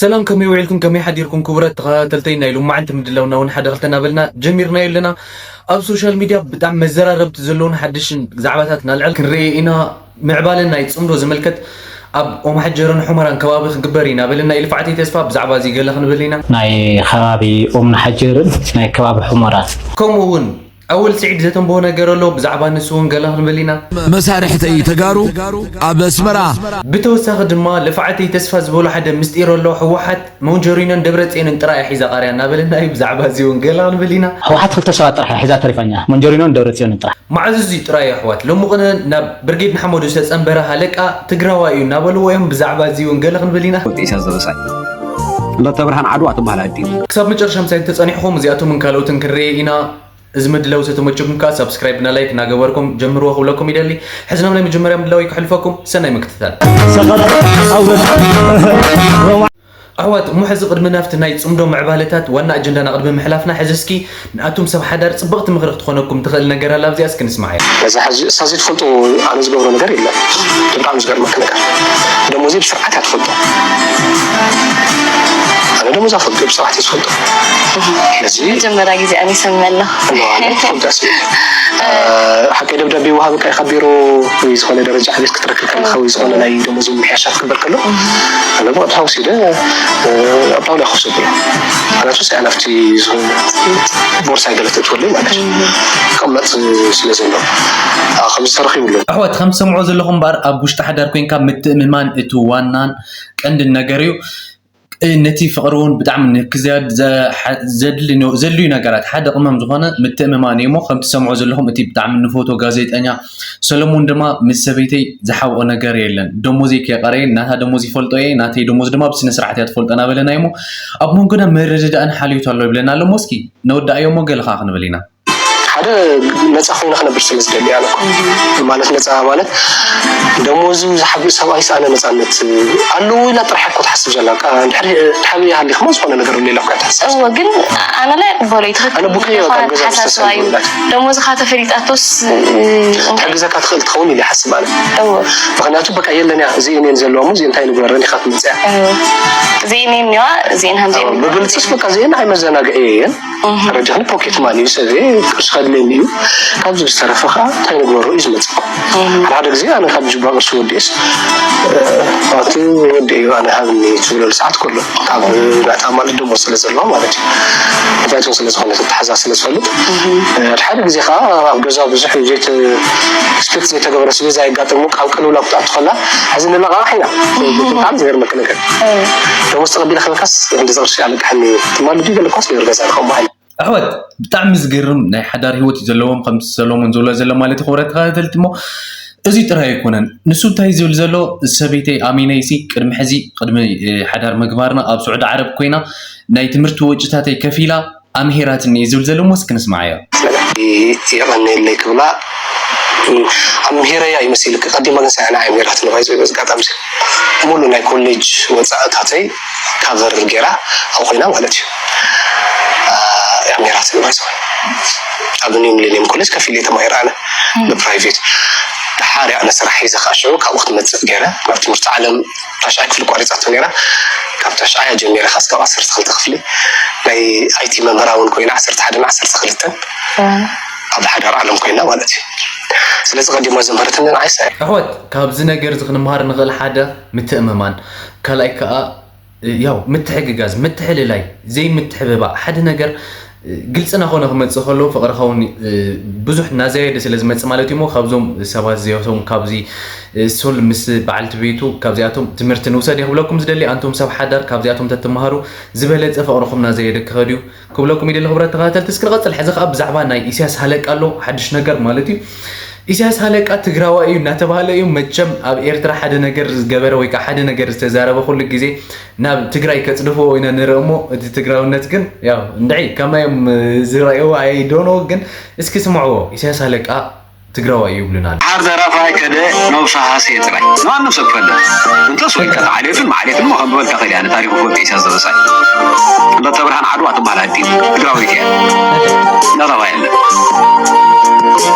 ሰላም፣ ከመይ ውዒልኩም? ከመይ ሓዲርኩም? ክቡራት ተኸታተልተይ፣ ናይ ሎማዓንቲ ምድላውና እውን ሓደ ክልተ እናበልና ጀሚርናዮ ኣለና። ኣብ ሶሻል ሚድያ ብጣዕሚ መዘራረብቲ ዘለውን ሓድሽን ዛዕባታት እናልዕል ክንርኢ ኢና። ምዕባለ ናይ ጽምዶ ዝምልከት ኣብ ኦም ሓጀርን ሑመራን ከባቢ ክግበር ኢና በልና። ልፍዓተይ ተስፋ ብዛዕባ እዚ ገለ ክንብል ኢና። ናይ ከባቢ ኦም ሓጀርን ናይ ከባቢ ሑመራን። ከምኡ እውን ኣወል ስዒድ ዘተንብሆ ነገር ኣሎ፣ ብዛዕባ ንሱ እውን ገለ ክንብል ኢና። መሳርሕተይ ተጋሩ ኣብ ኣስመራ። ብተወሳኺ ድማ ልፍዓተይ ተስፋ ዝበሎ ሓደ ምስጢር ኣሎ። ህወሓት ሞንጆሪኖን ደብረጽዮንን ጥራይ እያ ሒዛ ቀርያ እናበለና እዩ። ብዛዕባ እዚ እውን ገለ ክንብል ኢና። ህወሓት ክልተ ሰባት ጥራሕ እያ ሒዛ ተሪፋኛ፣ ሞንጆሪኖን ደብረጽዮንን ጥራሕ። መዓዝ እዚ ጥራይ ኣሕዋት? ሎሚ ቅነ ናብ ብርጌድ ንሓመዱ ዝተጸንበረ ሃለቃ ትግራዋይ እዩ እናበልዎ እዮም። ብዛዕባ እዚ እውን ገለ ክንብል ኢና። ወጢሳ ዘበሳይ ለተ ብርሃን ዓድዋ ትበሃል ኣዲ። ክሳብ መጨረሻ ምሳይ እንተጸኒሕኹም እዚኣቶምን ካልኦትን ክንርኢ ኢና። እዚ ምድላው ዝተመቸኩም ከኣ ሳብስክራይብ እና ላይክ እናገበርኩም ጀምርዎ ክብለኩም ይደሊ። ሕዚ ናብ ናይ መጀመርያ ምድላው ከሕልፈኩም፣ ሰናይ ምክትታል። ሰቐጥ ኣውረድ። ኣሕዋት፣ እሞ ሕዚ ቅድሚ ናብቲ ናይ ጽምዶ ምዕባለታት ዋና ኣጀንዳና ቅድሚ ምሕላፍና፣ ሕዚ እስኪ ንኣቱም ሰብ ሓዳር ጽብቕቲ ምኽሪ ክትኾነኩም ትኽእል ነገር ኣላ፣ ኣብዚኣ እስኪ ንስማዓያ። ነዛ ሕዚ እሳ ዘይትፈልጦ ኣነ ዝገብሮ ነገር የለን። ብጣዕሚ ዝገርመክ ነገር፣ ደሞዘይ ብስርዓት እያ ትፈልጦ። ኣነ ደሞዛ ፈልጦ፣ ብስርዓት እየ ዝፈልጦ። ስለዚ መጀመርያ ግዜ ኣነ ይሰምዕ ኣለኹ። እሞ ኣነ ትፈልጦ እያ ስለ፣ እ፣ ሓቂ ደብዳቤ ይወሃበካ እዩ ካብ ቢሮ ወይ ዝኾነ ደረጃ ዕቤት ክትረክብ ከለኻ ወይ ዝኾነ ናይ ደሞዝ ምምሕያሻት ክግበር ከሎ፣ ኣነ ብቐጥታ ወሲደ፣ እ፣ ኣብ ጣውላ ክፍሰዱ። ምክንያቱ ሰኣን ኣብቲ ዝኾነ ቦርሳይ ገለ ተእትወለይ ማለት እዩ። ክቕመጥ ስለ ዘሎ፣ እ፣ ከምዚ ተረኺቡ ኣሎ። ኣሕዋት፣ ከም ትሰምዖ ዘለኹም እምበኣር፣ ኣብ ውሽጢ ሓዳር ኮይንካ ምትእምማን እቲ ዋናን ቀንድን ነገር እዩ። እ፣ ነቲ ፍቕሪ እውን ብጣዕሚ ንክዝያድ ዘ-፣ ሓ-፣ ዘድሊ ነ-፣ ዘድልዩ ነገራት ሓደ ቅመም ዝኾነ ምትእምማን እዩ እሞ፣ ከም ትሰምዖ ዘለኹም እቲ ብጣዕሚ ንፈትዎ ጋዜጠኛ ሰለሙን ድማ፣ ምስ ሰበይተይ ዝሓብኦ ነገር የለን። ደሞዘይ ከየቐረየ፣ ናታ ደሞዝ ይፈልጦ እየ፣ ናተይ ደሞዝ ድማ ብስነ ስርዓት እያ ትፈልጦ እናበለና እዩ እሞ፣ ኣብ መንጎና ምርድዳእን ሓልዮት ኣሎ ይብለና ኣሎ እሞ፣ እስኪ ነወዳእዮ እሞ ገለ ኸዓ ክንብል ኢና። ሓደ ነፃ ኮይነ ክነብር ስለ ዝደሊ ኣነ እኮ። ማለት ነፃ ማለት ደሞዙ ዝሓብእ ሰብኣይስ ኣነ ነፃነት ኣለዎ ኢላ ጥራሕ እኮ ትሓስብ ዘላ። በቃ እንድሕር ተሓቢእ ሃሊኽማ ዝኾነ ነገር ኣሎ ኢላ እኮ ትሓስብ። እወ፣ ግን ኣነ ላይ ይቕበሎ እዩ። ትኽክል ኣነ ብከይ ወጣ ዝኾነ ገዛ ኣተሓሳስባ እዩ። ዝሰሰሉ ደሞዝኻ ተፈሊጣቶስ፣ እ፣ እንታይ? ትሕግዘካ ትኽእል ትኸውን ኢለ ይሓስብ ኣነ። እወ። ምኽንያቱ በቃ የለን እያ፣ እዚአን እየን ዘለዋ እሞ እዚአን እንታይ ንግበረን ኢኻ ትመፅእ እያ። እወ። እዚአን እየን እኒዋ፣ እዚአን ሃምዚአን እወ፣ እኒዋ። ብግልፅስ በቃ እዚአን ኣይ መዘናግዒ እየን። እህ። ተረዲኽኒ? ፖኬት ማኒ እዩ፣ ሰብ ቅርሺ ከድልየኒ እዩ። ካብዚ ብዝተረፈ ከዓ እንታይ ንግበሮ እዩ ዝመፅእ። እህ። ሓደ ሓደ ግዜ ኣነ ካብ ጅባ ቅርሺ ወዲኤስ፣ እ፣ ኣቲ ወዲ እዩ ኣነ ሃብኒ ትብለሉ ሰዓት ከሎ፣ ካብ ናታ ማለት ደሞዝ ስለ ዘለዋ ማለት እዩ። ምክንያቱ ስለ ዝኾነ ተተሓዛ ስለ ዝፈልጥ። እህ። እ፣ ሓደ ሓደ ግዜ ከዓ ኣብ ገዛ ብዙሕ ዘይተ-፣ ኤክስፔክት ዘይተገበረ ስለ ዘየጋጥም እውን ካብ ቅልውላው ክትኣቱ ከላ፣ ሕዚ ንለቃቕሕ ኢና። እህ። ብጣዕሚ ዝገርመኪ ነገር። እህ። ደሞዝ ተቐቢለ ከለካስ ክንዲ ቅርሺ ኣለቅሐኒ ትማሊ ድዩ ገለ እኳስ ነይሩ ገዛ ንኸምኡ ዓይነት። ኣሕዋት፣ ብጣዕሚ ዝገርም ናይ ሓዳር ህይወት እዩ ዘለዎም፣ ከምቲ ሰሎሞን ዝብሎ ዘሎ ማለት እዩ። ክቡራት ተኸታተልቲ፣ እሞ እዚ ጥራይ ኣይኮነን። ንሱ እንታይ ዝብል ዘሎ፣ ሰበይተይ ኣሚነይሲ ቅድሚ ሕዚ፣ ቅድሚ፣ እ፣ ሓዳር ምግባርና ኣብ ስዑዲ ዓረብ ኮይና ናይ ትምህርቲ ወጪታተይ ከፊላ ኣምሂራትኒ እዩ ዝብል ዘሎ። እሞ እስኪ ንስማዓዮ። የቐንየለይ ክብላ፣ ኣምሂረያ ይመስልክ፣ ቀዲማ ግን ሳያና ኣምሂራትኒ። ባይዘ በዚ ኣጋጣሚ እዚ ሙሉ ናይ ኮሌጅ ወፃእታተይ ካቨር ገይራ ኣብኡ ኮይና ማለት እዩ። አ፣ ኣምሂራትኒ ባይዘ። ኣብ ኒው ሚሌኒየም ኮሌጅ ከፊለ ተማሂረ ኣነ፣ እም። ብፕራይቬት። ደሓር እያ ኣነ ስራሕ ሒዘ ከዓ ሽዑ ካብኡ ክትመፅእ ገይረ ናብ ትምህርቲ ዓለም ታሽዓይ ክፍሊ ቋሪፃቶ ነይራ። ካብ ታሽዓይ ጀሚረ እስካብ ዓሰርተ ክልተ ክፍሊ ናይ ኣይቲ መምህራ እውን ኮይና ዓሰርተ ሓደን ዓሰርተ ክልተን እም። ኣብ ሓዳር ዓለም ኮይና ማለት እዩ። ስለዚ ቀዲማ ዘምህረትኒ ንዓይ እሳ እያ። ኣሕዋት፣ ካብዚ ነገር እዚ ክንመሃር ንኽእል ሓደ ምትእምማን፣ ካልኣይ ከዓ ያው ምትሕግጋዝ፣ ምትሕልላይ፣ ዘይምትሕብባእ፣ ሓደ ነገር ግልፂ እናኾነ ክመፅእ ከሎ ፍቕርኻ እውን ብዙሕ እናዘየደ ስለ ዝመፅእ ማለት እዩ። እሞ ካብዞም ሰባት እዚኣቶም ካብዚ ሶል ምስ በዓልቲ ቤቱ ካብዚኣቶም ትምህርቲ ንውሰድ እየ ክብለኩም ዝደሊ። ኣንቱም ሰብ ሓዳር ካብዚኣቶም ተትመሃሩ ዝበለፀ ፍቕርኹም እናዘየደ ክኸድ እዩ ክብለኩም ይደሊ። ክቡራት ተኸታተልቲ፣ እስኪ ንቐፅል። ሕዚ ከዓ ብዛዕባ ናይ ኢሳያስ ሃለቃ ኣሎ ሓድሽ ነገር ማለት እዩ። ኢሳያስ ሃለቃ ትግራዋይ እዩ እናተባህለ እዩ። መቸም ኣብ ኤርትራ ሓደ ነገር ዝገበረ ወይ ከዓ ሓደ ነገር ዝተዛረበ ኩሉ ግዜ ናብ ትግራይ ከጽድፍዎ ኢና ንርኢ እሞ፣ እቲ ትግራውነት ግን ያው እንድዒ ከመይ እዮም ዝረእይዎ ኣይዶኖ፣ ግን እስኪ ስምዕዎ። ኢሳያስ ሃለቃ ትግራዋይ እዩ ይብሉና ኣሎ። ደሓር ዘራፋይ ከደ ነብሱ ሃስየ ጥራይ። ንማንም ሰብ ክፈልጥ። እንተስ ወይ ከ ዓሌቱን መዓሌቱን እሞ ከም ዝበልካ ከይድ እያ ንታሪኹ ክወቅዕ ኢሳያስ ዘበሳይ። ለተብርሃን ዓድዋ ትበሃል ኣዲ ትግራወይቲ እያ። ዘረባ የለን።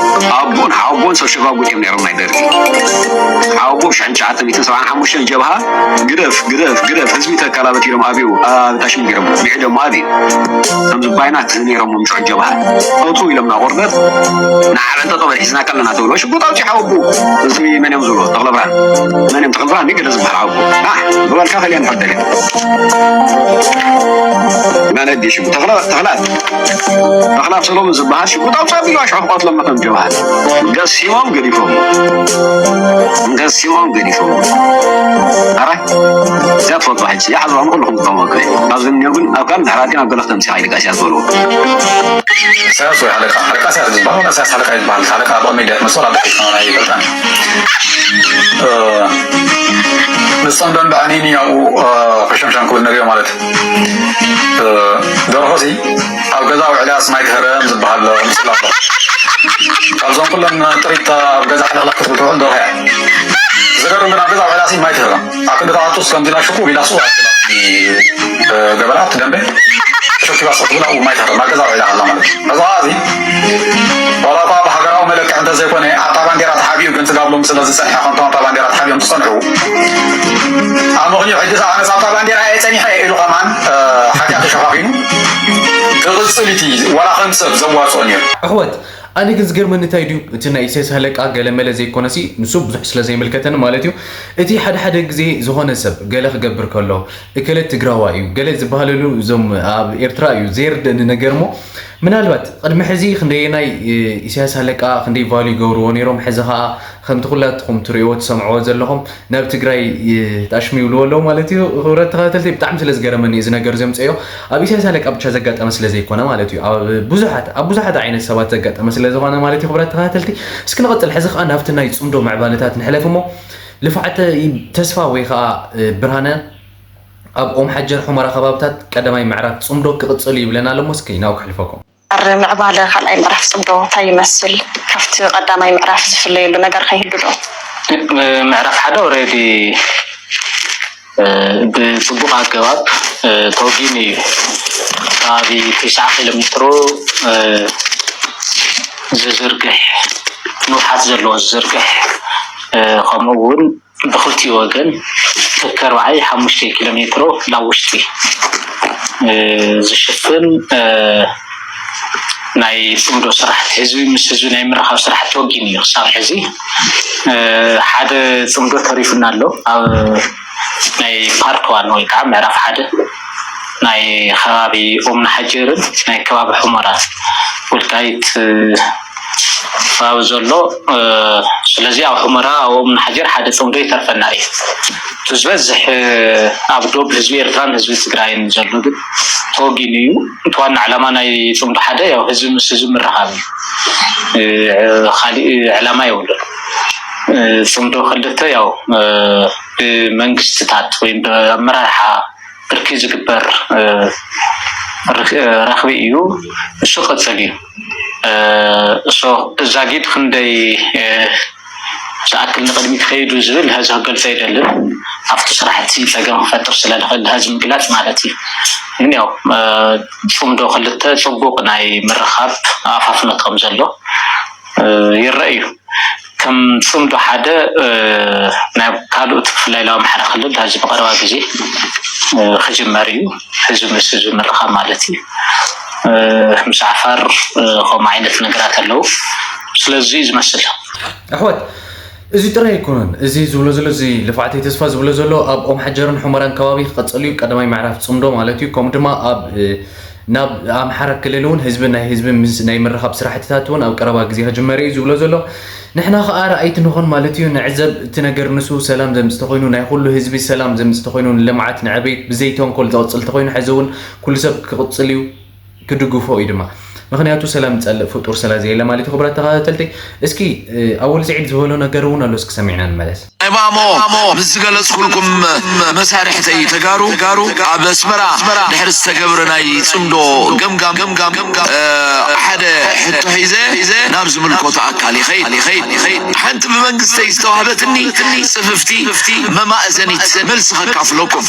ኣቦን ሓወቦን ሰብ ሸጓጉጥ እዮም ነይሮም ናይ ደርጊ። ሓወቦ ብ ሽሕን ትሽዓተ ሚእትን ሰብዓን ሓሙሽተን ጀብሃ ግደፍ ግደፍ ግደፍ ህዝቢ ተከላበት ኢሎም ኣብዩ ኣብ ታሽም ገይሮም ሚዕዶም ኣብዩ ከምዚ ባይናት ነይሮም ምምጭዑ ጀብሃ እቱ ኢሎም ናቆርደት ንዓበን ጠጠበል ሒዝናካ ኣለና ተብሎ ሽጉጥ ኣውፂ ሓወቦ እዚ መን እዮም ዝብሎ ተክለብርሃን መን እዮም ተክለብርሃን ገለ ዝበሃል ሓወቦ ዝበልካ ከሊያን ሕደል መን ኣዲሽም ተክላ ተክላ ተኽላ ሰሎሞን ዝበሃል ሽጉጥ ኣውፃ ቢሉ ኣሽዑ ክቐትሎም መኸም ጀብሃት ገሲሞም ገዲፎም ገሲሞም ገዲፎም ኣረ እዚኣ ትፈልጡ ሕጂ እዚኣ ሓዝዋም ኩልኹም ትጠመኩ ኣብዚ እኒኦ ግን ኣብ ካልእ ድሕራቲን ኣብ ገለ ክተምሲ ሓይልካ እዚኣ ዝበልዎ ኢሳያስ ወይ ሓለቃ ሓለቃ ኢሳያስ ዝበሃል ወላ ኢሳያስ ሓለቃ ይበሃል ሓለቃ ብቐመይ ድያ ትመስል ኣብ ደቂስና ናይ ይፈልጣን ንሶም ደንበ ኣኒኒ ኣብኡ ከሸምሻም ክብል ንሪኦ ማለት እዩ ደርሆ ሲ ኣብ ገዛ ውዕልያስ ማይ ትህረም ዝበሃል ምስላ ኣሎ ካብዞም ኩሎም ጥሪት ኣብ ገዛ ሓለቕለቕ ክትብል ትውዕል ደርሆ እያ ዝገርም ግን ኣብ ገዛ ውዕልያስ ማይ ትህረም ኣብ ክንዲ ተኣቱስ ከምዚ ኢላ ሽኩ ኢላ ስኡ ኣትላ ገበላት ደንበ ተሸኪባ ስቕ ትብል ኣብኡ ማይ ትህረም ኣብ ገዛ ውዕላ ኣላ ማለት እዩ እዚ ኸዓ እዚ ዋላ እኳ ብሃገራዊ መለክዕ እንተዘይኮነ ኣብታ ባንዴራ ተሓቢኡ ግን ስጋብ ሎም ስለ ዝፀንሐ ከምቶም ኣብታ ባንዴራ ተሓቢኦም ዝፀንሑ ኣብ ምኽንዩ ሕጂ ሰዓመስ ኣብታ ባንዴራ እየ ፀኒሐ ኢሉ ከማን ሓጢኣቱ ሸፋፊኑ ክቕፅል እቲ ዋላ ከም ሰብ ዘዋፅኦ ነይሩ ኣሕዋት ኣነ ግን ዝገርመኒ እንታይ ድዩ እቲ ናይ ኢሳያስ ሃለቃ ገለመለ ዘይኮነሲ ንሱ ብዙሕ ስለ ዘይምልከተኒ ማለት እዩ እቲ ሓደ ሓደ ግዜ ዝኾነ ሰብ ገለ ክገብር ከሎ እከለ ትግራዋ እዩ ገለ ዝበሃለሉ እዞም ኣብ ኤርትራ እዩ ዘይርደኒ ነገር እሞ ምናልባት ቅድሚ ሕዚ ክንደየናይ ኢሳያስ ሃለቃ ክንደይ ቫሉ ይገብርዎ ነይሮም ሕዚ ከዓ ከምቲ ኩላትኹም ትሪእዎ ትሰምዕዎ ዘለኹም ናብ ትግራይ ታሽሙ ይብልዎ ኣለዉ ማለት እዩ። ክብረት ተኸታተልቲ ብጣዕሚ ስለ ዝገረመኒ እዚ ነገር ዘምፀዮ ኣብ ኢሳያስ ኣለቃ ብቻ ዘጋጠመ ስለ ዘይኮነ ማለት እዩ። ኣብ ብዙሓት ኣብ ብዙሓት ዓይነት ሰባት ዘጋጠመ ስለ ዝኾነ ማለት እዩ። ክብረት ተኸታተልቲ እስኪ ንቐፅል። ሕዚ ከዓ ናብቲ ናይ ፅምዶ ምዕባለታት ንሕለፍ እሞ ልፍዓተ ተስፋ ወይ ከዓ ብርሃነ ኣብ ኦም ሓጀር ሑመራ ከባብታት ቀዳማይ ምዕራፍ ፅምዶ ክቕፅል እዩ ይብለና ኣሎ። እስኪ ናው ክሕልፈኩም። ምዕባለ ካልኣይ ምዕራፍ ጽምዶ እንታይ ይመስል? ካብቲ ቀዳማይ ምዕራፍ ዝፍለየሉ ነገር ከ ይህሉ ዶ? ምዕራፍ ሓደ ኦሬዲ ብጽቡቕ ኣገባብ ተወጊኑ እዩ። ከባቢ ተስዓ ኪሎ ሜትሮ ዝዝርግሕ ንውሓት ዘለዎ ዝዝርግሕ ከምኡ እውን ብኽልቲኡ ወገን ከከርባዓይ ሓሙሽተ ኪሎ ሜትሮ ናብ ውሽጢ ዝሽፍን ናይ ፅምዶ ስራሕቲ ህዝቢ ምስ ህዝቢ ናይ ምርኻብ ስራሕቲ ተወጊኑ እዩ ክሳብ ሕዚ ሓደ ፅምዶ ተሪፉና ኣሎ ኣብ ናይ ፓርት ዋን ወይ ከዓ ምዕራፍ ሓደ ናይ ከባቢ ኦምና ሓጀርን ናይ ከባቢ ሑመራን ወልቃይት ከባቢ ዘሎ ስለዚ ኣብ ሑመራ ኣብኦም ንሓጀር ሓደ ፅምዶ ይተርፈና እዩ እቲ ዝበዝሕ ኣብ ዶብ ህዝቢ ኤርትራን ህዝቢ ትግራይን ዘሎ ግን ተወጊኑ እዩ እቲ ዋና ዕላማ ናይ ፅምዶ ሓደ ያው ህዝቢ ምስ ህዝቢ ምርኻብ እዩ ካሊእ ዕላማ የብሉን ፅምዶ ክልተ ያው ብመንግስትታት ወይም ብኣመራርሓ ብርኪ ዝግበር ረኽቢ እዩ። እሱ ቅፅል እዩ። እዛ ጊድ ክንደይ ዝኣክል ንቕድሚት ከይዱ ዝብል ሀዚ ክገልፆ ኣይደልን። ኣብቲ ስራሕቲ ፀገም ክፈጥር ስለዝኽእል ሀዚ ምግላፅ ማለት እዩ። ግን ያው ፅምዶ ክልተ ፅቡቕ ናይ ምርኻብ ኣፋፍኖት ከም ዘሎ ይረአ እዩ። ከም ፅምዶ ሓደ ናብ ካልኦት ብፍላይ ላብ ኣምሓራ ክልል ዳዚ ብቀረባ ግዜ ክጅመር እዩ። ህዝቢ ምስ ህዝቢ ምርኻብ ማለት እዩ። ምስ ዓፋር ከምኡ ዓይነት ነገራት ኣለዉ። ስለዚ እዩ ዝመስል። ኣሕዋት እዚ ጥራይ ኣይኮነን። እዚ ዝብሎ ዘሎ እዚ ልፍዓተይ ተስፋ ዝብሎ ዘሎ ኣብ ኦም ሓጀርን ሑመራን ከባቢ ክቐፅል እዩ። ቀዳማይ ምዕራፍ ፅምዶ ማለት እዩ። ከምኡ ድማ ኣብ ናብ ኣምሓራ ክልል እውን ህዝቢ ናይ ህዝቢ ምስ ናይ ምርኻብ ስራሕትታት እውን ኣብ ቀረባ ግዜ ክጅመር እዩ ዝብሎ ዘሎ። ንሕና ከዓ ረኣይቲ ንኾን ማለት እዩ። ንዕዘብ እቲ ነገር ንሱ ሰላም ዘምፅእ ተኾይኑ ናይ ኩሉ ህዝቢ ሰላም ዘምፅእ ተኾይኑ ንልምዓት ንዕቤት ብዘይ ተንኮል ዝቕፅል ተኾይኑ ሕዚ እውን ኩሉ ሰብ ክቕፅል እዩ ክድግፎ እዩ ድማ። ምክንያቱ ሰላም ዝፀልእ ፍጡር ስለ ዘየለ ማለት እዩ። ክቡራት ተኸታተልቲ እስኪ ኣወል ስዒድ ዝበሎ ነገር እውን ኣሎ እስኪ ሰሚዕና ንመለስ። ናይ ማሞ ምስ ዝገለጽኩልኩም መሳርሕተይ ተጋሩ ኣብ ኣስመራ ድሕሪ ዝተገብረ ናይ ጽምዶ ገምጋም ገምጋም ገምጋም፣ እ፣ ሓደ ሕቶ ሒዘ ናብ ዝምልከቶ ኣካል ይኸይድ። ሓንቲ ብመንግስተይ ዝተዋህበትኒ ጽፍፍቲ መማእዘኒት መልሲ ከካፍለኩም።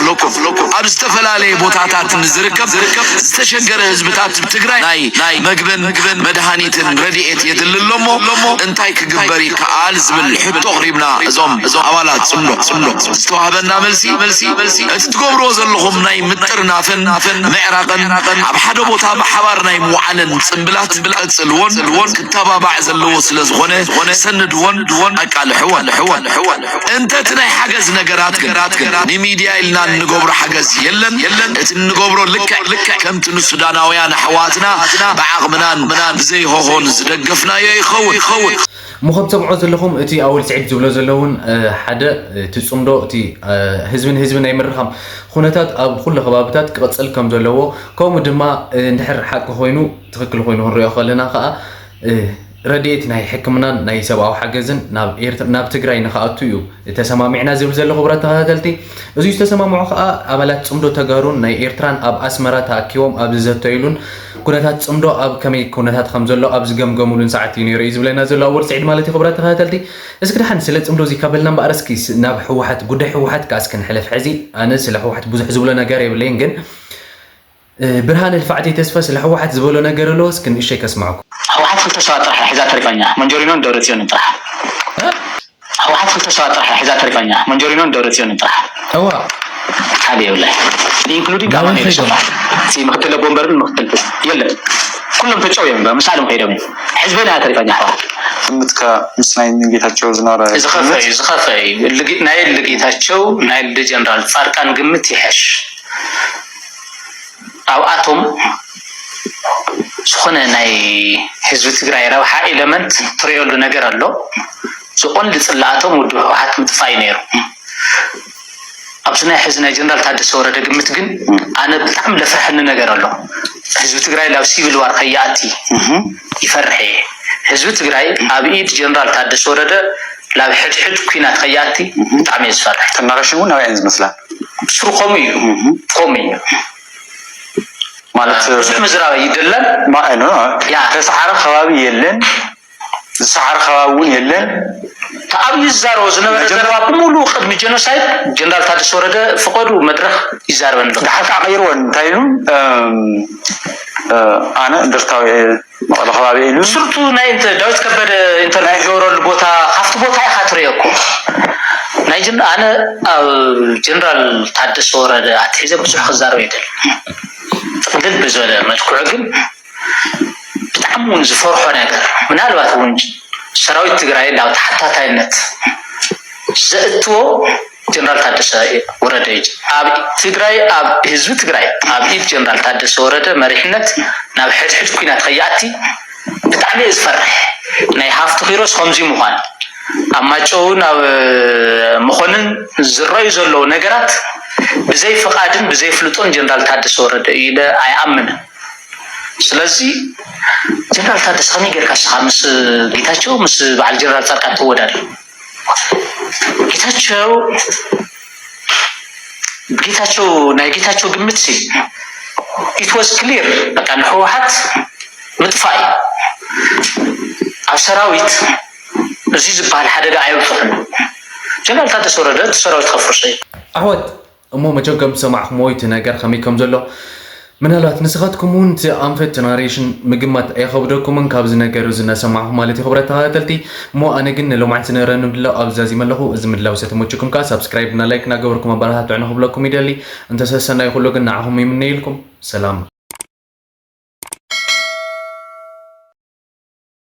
ኣብ ዝተፈላለየ ቦታታት ንዝርከብ ዝተሸገረ ህዝብታት ትግራይ ናይ፣ ናይ መግብን መድሃኒትን ረድኤት የድሊ ኣሎ እሞ እንታይ ክግበር ይከኣል ዝብል ሕቶ ኣቕሪብና እዞም ኣባላት ጽምዶ። ዝተዋህበና መልሲ፣ እቲ ትገብርዎ ዘለኹም ናይ ምጥርናፍን ምዕራቕን ኣብ ሓደ ቦታ ብሓባር ናይ ምውዓልን ጽምብላት ቀጽልዎን ክተባባዕ ዘለዎ ስለ ዝኾነ ሰንድዎን ኣቃልሕዎን። እንተ እቲ ናይ ሓገዝ ነገራት ግን ንሚድያ ኢልና እንገብሮ ሓገዝ የለን። እቲ እንገብሮ ልክዕ ከምቲ ንሱዳናውያን ኣሕዋትና ብዓቕምናን ብዘይሆሆን ዝደገፍናዮ ይኸውን። እሞ ከም ትሰምዖ ዘለኹም እቲ ኣወል ስዒድ ዝብሎ ዘሎ እውን ሓደ እቲ ጽምዶ እቲ ህዝብን ህዝብን ናይ ምርኻም ኩነታት ኣብ ኩሉ ከባብታት ክቕጽል ከም ዘለዎ ከምኡ ድማ እንድሕር ሓቂ ኮይኑ ትኽክል ኮይኑ ክንሪኦ ከለና ከዓ ረድኤት ናይ ሕክምናን ናይ ሰብኣዊ ሓገዝን ናብ ትግራይ ንክኣቱ እዩ ተሰማሚዕና ዝብል ዘሎ ክቡራት ተኸታተልቲ። እዚ ዝተሰማምዑ ከዓ ኣባላት ፅምዶ ተጋሩን ናይ ኤርትራን ኣብ ኣስመራ ተኣኪቦም ኣብ ዝዘተዩሉን ኩነታት ፅምዶ ኣብ ከመይ ኩነታት ከም ዘሎ ኣብ ዝገምገሙሉን ሰዓት እዩ ነይሩ እዩ ዝብለና ዘሎ ኣወል ስዒድ ማለት እዩ። ክቡራት ተኸታተልቲ እስኪ ደሓን ስለ ፅምዶ እዚ ካበልና እምበኣር እስኪ ናብ ህወሓት ጉዳይ ህወሓት ከዓ እስኪ ንሕለፍ። ሕዚ ኣነ ስለ ህወሓት ብዙሕ ዝብሎ ነገር የብለይን ግን ብርሃነ ልፋዕተይ ተስፋ ስለ ህወሓት ዝበሎ ነገር ኣሎ እስኪ ንእሸይ ከስምዐኩም። ህወሓት ክልተ ሰባት ጥራሕ ሒዛ ተሪፋኛ መንጀሪኖን ደብረፅዮንን ጥራሕ። ህወሓት ክልተ ሰባት ጥራሕ ሒዛ ተሪፋኛ መንጀሪኖን ደብረፅዮንን ጥራሕ። እዋ ሓደ የብላይ ኢንክሉዲንግ ኣማኑኤል ሸፋ እቲ ምክትል ኣቦ ወንበርን ምክትል የለን ኩሎም ተጨው እዮም ምስኣሎም ከይዶም እዮም። ሕዝበና እያ ተሪፋኛ ህወሓት። ግምትካ ምስ ናይ ጌታቸው ዝነበረ ዝኸፈ እዩ ዝኸፈ እዩ ናይ ልጌታቸው ናይ ልጀነራል ፃድቃን ግምት ይሐሽ። ኣብኣቶም ዝኾነ ናይ ህዝቢ ትግራይ ረብሓ ኢለመንት ትሪኦሉ ነገር ኣሎ። ዝቆንዲ ፅላኣቶም ውድብ ህወሓት ምጥፋእ እዩ ነይሩ። ኣብዚ ናይ ሕዚ ናይ ጀነራል ታደሰ ወረደ ግምት ግን ኣነ ብጣዕሚ ለፍርሐኒ ነገር ኣሎ። ህዝቢ ትግራይ ላብ ሲቪል ዋር ከይኣቲ ይፈርሕ እየ። ህዝቢ ትግራይ ኣብ ኢድ ጀነራል ታደሰ ወረደ ላብ ሕድሕድ ኩናት ከይኣቲ ብጣዕሚ እየ ዝፈርሕ። ተናረሽን እውን ናብኣየን ዝመስላ ስሩ ከምኡ እዩ ከምኡ እዩ ማለት ብዙሕ ምዝራብ ኣይደለን። ተሰዓረ ከባቢ የለን ዝሰዓረ ከባቢ እውን የለን። ኣብ ይዛረቦ ዝነበረ ዘረባ ብምሉኡ ቅድሚ ጀኖሳይድ ጀነራል ታደሰ ወረደ ፍቐዱ መድረኽ ይዛረበ ነበር። ድሓር ከዓ ቀይርወን እንታይ ኢሉ ኣነ እንደርታዊ መቐለ ከባቢ ኢሉ ብስርቱ ናይ ዳዊት ከበደ ኢንተርቪው ዝገብረሉ ቦታ ካብቲ ቦታ ኢኻ ትሪኦ እኮ ናይ ጀን ኣነ ኣብ ጀነራል ታደሰ ወረደ ኣትሒዘ ብዙሕ ክዛረብ ኣይደልን ጥቕልል ብዝበለ መልክዑ ግን ብጣዕሚ እውን ዝፈርሖ ነገር ምናልባት እውን ሰራዊት ትግራይ ናብ ተሓታታይነት ዘእትዎ ጀነራል ታደሰ ወረደ እዩ። ኣብ ትግራይ ኣብ ህዝቢ ትግራይ ኣብ ኢድ ጀነራል ታደሰ ወረደ መሪሕነት ናብ ሕድሕድ ኩናት ከይኣቲ ብጣዕሚ እየ ዝፈርሕ። ናይ ሃፍቲ ኪሮስ ከምዚ ምዃን ኣብ ማጨውን ኣብ መኾንን ዝረኣዩ ዘለዉ ነገራት ብዘይ ፍቓድን ብዘይ ፍልጦን ጀነራል ታደሰ ወረደ እዩ ኢለ ኣይኣምንን። ስለዚ ጀነራል ታደሰ ከመይ ጌርካ እስኻ ምስ ጌታቸው ምስ በዓል ጀነራል ፃድቃን ትወዳደር? ጌታቸው ጌታቸው ናይ ጌታቸው ግምት ሲ it was clear በቃ ንህወሓት ምጥፋእ እዩ ኣብ ሰራዊት እዚ ዝበሃል ሓደጋ ኣየብፅሑን። ጀነራል ታደሰ ወረደ እቲ ሰራዊት ከፍርሶ እዩ። ኣሕዋት እሞ መቸም ከም ዝሰማዕኹምዎ እቲ ነገር ከመይ ከም ዘሎ ምናልባት ንስኻትኩም እውን እቲ ኣንፈት እቲ ናሬሽን ምግማት ኣይኸብደኩምን ካብዚ ነገር እዚ እናሰማዕኹም ማለት እዩ ክብረት ተኸታተልቲ። እሞ ኣነ ግን ንሎማዓንቲ ዝነበረኒ ምድላው ኣብዚ ዛዚመ ኣለኹ። እዚ ምድላው ዝተመችኩም ከዓ ሳብስክራይብ እና ላይክ እናገበርኩም ኣበረታትዑኒ ክብለኩም ይደሊ። እንተ ሰሰናይ ኩሉ ግን ንዓኹም ይምነየልኩም። ሰላም።